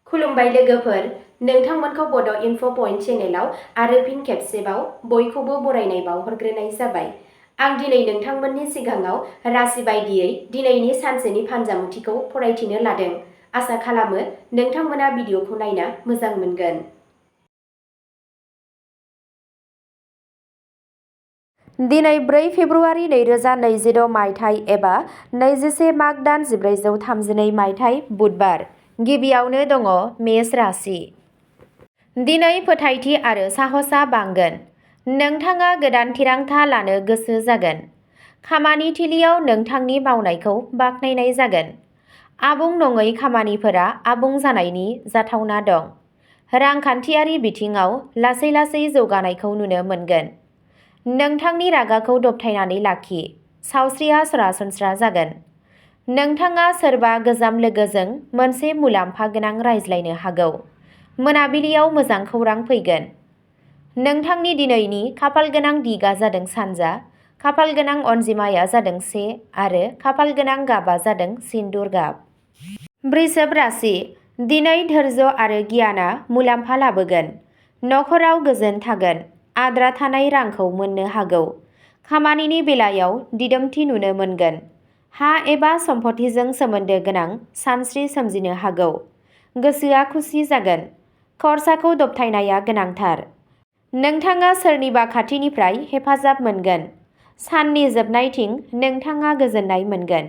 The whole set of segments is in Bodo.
खुलुमबाय लोगोफोर, नोंथांमोनखौ बड' इनफ' पइन्ट चेनेलाव आरो फिन खेबसेबाव बयखौबो बरायनाय बावहरग्रोनाय जाबाय। आं दिनै नोंथांमोननि सिगाङाव राशि बायदियै दिनैनि सानसेनि फानजामुथिखौ फरायथिनो लादों। आसा खालामो नोंथांमोना भिडिअखौ नायना मोजां मोनगोन। दिनै 4 फेब्रुआरि 2026 मायथाइ एबा 21 माग दान 1432 मायथाइ बुधबार। गिबियावनो दङ मेष राशि। दिनै फोथायथि आरो साहसआ बांगोन। नोंथाङा गोदान थिरांथा लानो गोसो जागोन। खामानि थिलियाव नोंथांनि मावनायखौ बाख्नायनाय जागोन। आबुं नङै खामानिफोरा आबुं जानायनि जाथावना दं। रांखान्थियारि बिथिङाव लासै लासै जौगानायखौ नुनो मोनगोन। नोंथांनि रागाखौ दबथायनानै लाखि। सावस्रिया सरासनस्रा जागोन। नोंथाङा सोरबा गोजाम लोगोजों मोनसे मुलाम्फा गोनां रायज्लायनो हागौ। मोनाबिलियाव मोजां खौरां फैगोन। नोंथांनि दिनैनि खाफाल गोनां दिगा जादों सानजा, खाफाल गोनां अनजिमाया जादों 1 आरो खाफाल गोनां गाबा जादों सिन्दुर गाब। वृषभ राशि। दिनै धैर्य आरो गियानआ मुलाम्फा लाबोगोन। नखराव गोजोन थागोन। आद्रा थानाय रांखौ मोननो हागौ। खामानिनि बेलायाव दिदोमथि नुनो मोनगोन। हा एबा सम्पथिजों सोमोन्दो गोनां सानस्रि सोमजिनो हागौ। गोसोआ खुसि जागोन। खरसाखौ दबथायनाया गोनांथार। नोंथाङा सोरनिबा खाथिनिफ्राय हेफाजाब मोनगोन। साननि जोबनायथिं नोंथाङा गोजोननाय मोनगोन।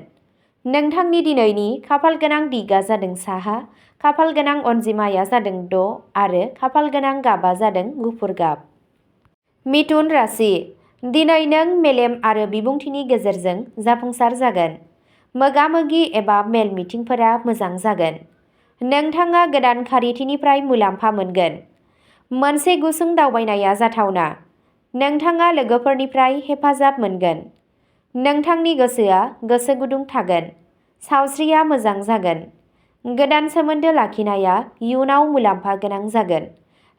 नोंथांनि दिनैनि खाफाल गोनां दिगा जादों साहा, खाफाल गोनां अनजिमाया जादों 6 आरो खाफाल गोनां गाबा जादों गुफुर गाब। मिथुन राशि। दिनै नों मेलेम आरो बिबुंथिनि गेजेरजों जाफुंसार जागोन। मोगा-मोगि एबा मेल मिटिंफोरा मोजां जागोन। नोंथाङा गोदान खारिथिनिफ्राय मुलाम्फा मोनगोन। मोनसे गुसुं दावबायनाया जाथावना। नोंथाङा लोगोफोरनिफ्राय हेफाजाब मोनगोन। नोंथांनि गोसोआ गोसो गुदुं थागोन। सावस्रिया मोजां जागोन। गोदान सोमोन्दो लाखिनाया इयुनाव मुलाम्फा गोनां जागोन।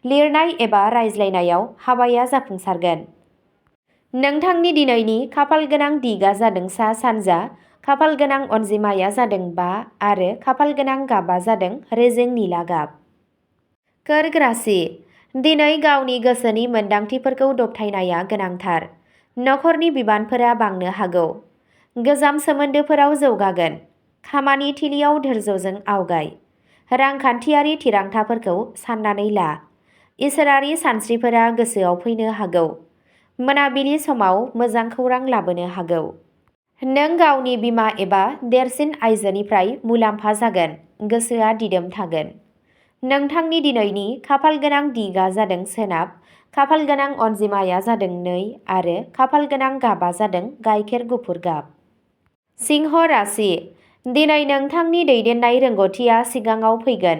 लिरनाय एबा रायज्लायनायाव हाबाया जाफुंसारगोन। नोंथांनि दिनैनि खाफाल गोनां दिगा जादों सा-सानजा, खाफाल गोनां अनजिमाया जादों 5 आरो खाफाल गोनां गाबा जादों रेजें निला गाब। कर्क राशि। दिनै गावनि गोसोनि मोनदांथिफोरखौ दबथायनाया गोनांथार। नखरनि बिबानफोरा बांनो हागौ। गोजाम सोमोन्दोफोराव जौगागोन। खामानि थिलियाव धैर्यजों आवगाय। रांखान्थियारि थिरांथाफोरखौ साननानै ला। इसोरारि सानस्रिफोरा गोसोआव फैनो हागौ। मोनाबिलि समाव मोजां खौरां लाबोनो हागौ। नों गावनि बिमा एबा देरसिन आइजोनिफ्राय मुलाम्फा जागोन। गोसोआ दिदोम थागोन। नोंथांनि दिनैनि खाफाल गोनां दिगा जादों सोनाब, खाफाल गोनां अनजिमाया जादों 2 आरो खाफाल गोनां गाबा जादों गाइखेर गुफुर गाब। सिंह राशि। दिनै नोंथांनि दैदेननाय रोंग'थिया सिगाङाव फैगोन।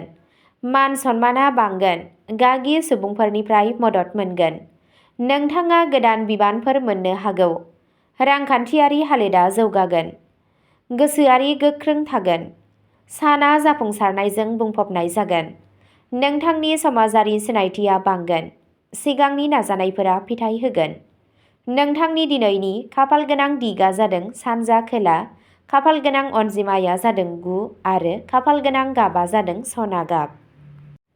मान सन्मानआ बांगोन। गागि सुबुंफोरनिफ्राय मदद मोनगोन। नोंथाङा गोदान बिबानफोर मोननो हागौ। रांखान्थियारि हालोदआ जौगागोन। गोसोआरि गोख्रों थागोन। साना जाफुंसारनायजों बुंफबनाय जागोन। नोंथांनि समाजारि सिनायथिया बांगोन। सिगांनि नाजानायफोरा फिथाय होगोन। नोंथांनि दिनैनि खाफाल गोनां दिगा जादों सानजा खोला, खाफाल गोनां अनजिमाया जादों 9 आरो खाफाल गोनां गाबा जादों सना गाब।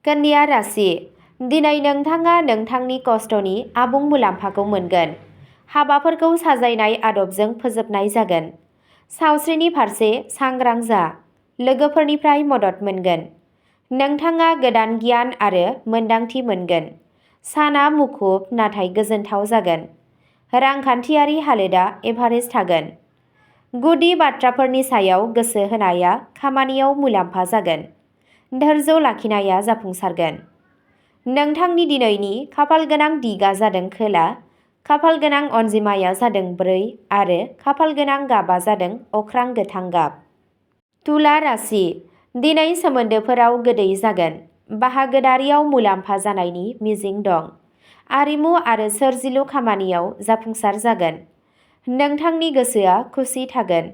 कन्या राशि। दिनै नोंथाङा नोंथांनि खस्थ'नि आबुं मुलाम्फाखौ मोनगोन। हाबाफोरखौ साजायनाय आदबजों फोजोबनाय जागोन। सावस्रिनि फारसे सांग्रां जा। लोगोफोरनिफ्राय मदद मोनगोन। नोंथाङा गोदान गियान आरो मोनदांथि मोनगोन। साना मुखुब नाथाय गोजोनथाव जागोन। रांखान्थियारि हालोदआ एभारेज थागोन। गुदि बाथ्राफोरनि सायाव गोसो होनाया खामानियाव मुलाम्फा जागोन। धैर्य लाखिनाया जाफुंसारगोन। नोंथांनि दिनैनि खाफाल गोनां दिगा जादों खोला, खाफाल गोनां अनजिमाया जादों 4 आरो खाफाल गोनां गाबा जादों अख्रां गोथां गाब। तुला राशि। दिनै सोमोन्दोफोराव गोदै जागोन। बाहागोदारियाव मुलाम्फा जानायनि मिजिं दं। आरिमु आरो सोरजिलु खामानियाव जाफुंसार जागोन। नोंथांनि गोसोआ खुसि थागोन।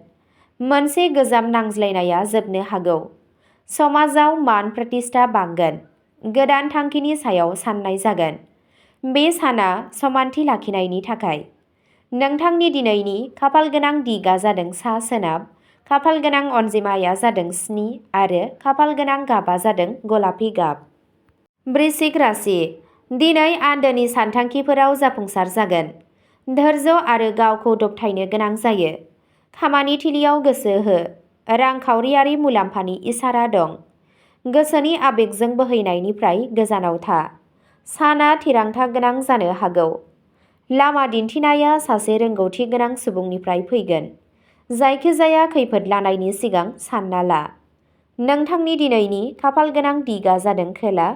मोनसे गोजाम नांज्लायनाया जोबनो हागौ। समाजाव मान प्रतिष्ठा बांगोन। गोदान थांखिनि सायाव साननाय जागोन। बे साना समानथि लाखिनायनि थाखाय। नोंथांनि दिनैनि खाफाल गोनां दिगा जादों सा-सोनाब, खाफाल गोनां अनजिमाया जादों 7 आरो खाफाल गोनां गाबा जादों गलापि गाब। वृश्चिक राशि। दिनै आन्दोनि सानथांखिफोराव जाफुंसार जागोन। धैर्य आरो गावखौ दबथायनो गोनां जायो। खामानि थिलियाव गोसो हो। रांखावरियारि मुलाम्फानि इसारा दं। गोसोनि आबेगजों बोहैनायनिफ्राय गोजानाव था। साना थिरांथा गोनां जानो हागौ। लामा दिन्थिनाया सासे रोंगौथि गोनां सुबुंनिफ्राय फैगोन। जायखिजाया खैफोद लानायनि सिगां सानना ला। नोंथांनि दिनैनि खाफाल गोनां दिगा जादों खोला,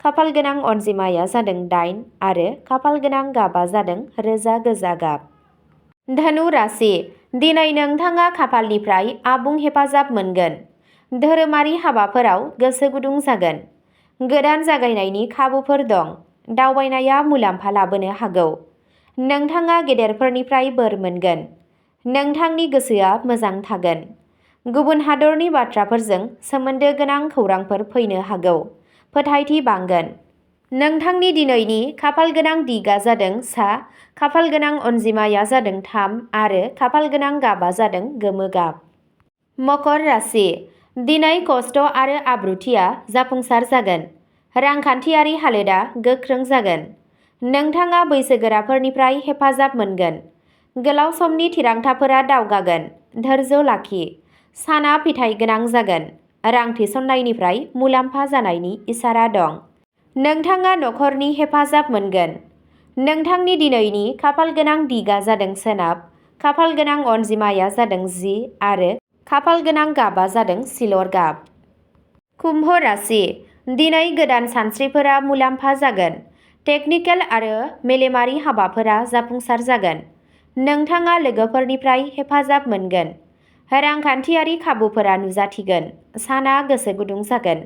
खाफाल गोनां अनजिमाया जादों 8 आरो खाफाल गोनां गाबा जादों रोजा गोजा गाब। धनु राशि। दिनै नोंथाङा खाफालनिफ्राय आबुं हेफाजाब मोनगोन। धोरोमारि हाबाफोराव गोसो गुदुं जागोन। गोदान जागायनायनि खाबुफोर दं। दावबायनाया मुलाम्फा लाबोनो हागौ। नोंथाङा गेदेरफोरनिफ्राय बोर मोनगोन। नोंथांनि गोसोआ मोजां थागोन। गुबुन हादरनि बाथ्राफोरजों सोमोन्दो गोनां खौरांफोर फैनो हागौ। फोथायथि बांगोन। नोंथांनि दिनैनि खाफाल गोनां दिगा जादों सा, खाफाल गोनां अनजिमाया जादों 3 आरो खाफाल गोनां गाबा जादों गोमो गाब। मकर राशि। दिनै खस्थ' आरो आब्रुथिया जाफुंसार जागोन। रांखान्थियारि हालोदा गोख्रों जागोन। नोंथाङा बैसोगोराफोरनिफ्राय हेफाजाब मोनगोन। गोलाव समनि थिरांथाफोरा दावगागोन। धैर्य लाखि। साना फिथाइ गोनां जागोन। रां थिसननायनिफ्राय मुलाम्फा जानायनि इसारा दं। नोंथाङा नखरनि हेफाजाब मोनगोन। नोंथांनि दिनैनि खाफाल गोनां दिगा जादों सोनाब, खाफाल गोनां अनजिमाया जादों 10 आरो खाफाल गोनां गाबा जादों सिलर गाब। कुम्भ राशि। दिनै गोदान सानस्रिफोरा मुलाम्फा जागोन। टेकनिकेल आरो मेलेमारि हाबाफोरा जाफुंसार जागोन। नोंथाङा लोगोफोरनिफ्राय हेफाजाब मोनगोन। रांखान्थियारि खाबुफोरा नुजाथिगोन। साना गोसो गुदुं जागोन।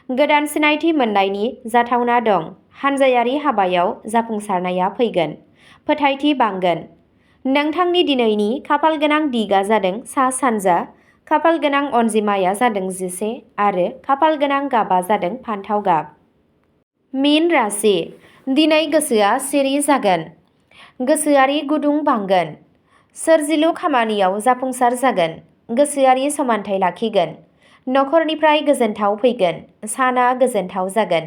गोदान सिनायथि मोननायनि जाथावना दं। हानजायारि हाबायाव जाफुंसारनाया फैगोन। फोथायथि बांगोन। नोंथांनि दिनैनि खाफाल गोनां दिगा जादों सा-सानजा, खाफाल गोनां अनजिमाया जादों 11 आरो खाफाल गोनां गाबा जादों फान्थाव गाब। मीन राशि। दिनै गोसोआ सिरि जागोन। गोसोआरि गुदुं बांगोन। सोरजिलु खामानियाव जाफुंसार जागोन। गोसोआरि समानथाय लाखिगोन। नखरनिफ्राय गोजोनथाव फैगोन। साना गोजोनथाव जागोन।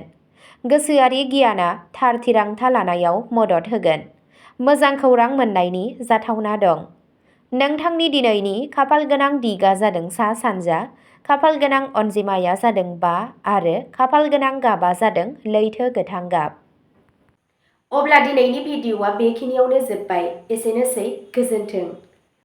गोसोआरि गियाना थार थिरांथा लानायाव मदद होगोन। मोजां खौरां मोननायनि जाथावना दं। नोंथांनि दिनैनि खाफाल गोनां दिगा जादों सा-सानजा, खाफाल गोनां अनजिमाया जादों 5 आरो खाफाल गोनां गाबा जादों लैथो गोथां गाब। अब्ला दिनैनि भिडिअ'आ बेखिनियावनो जोब्बाय। एसेनोसै, गोजोन्थों।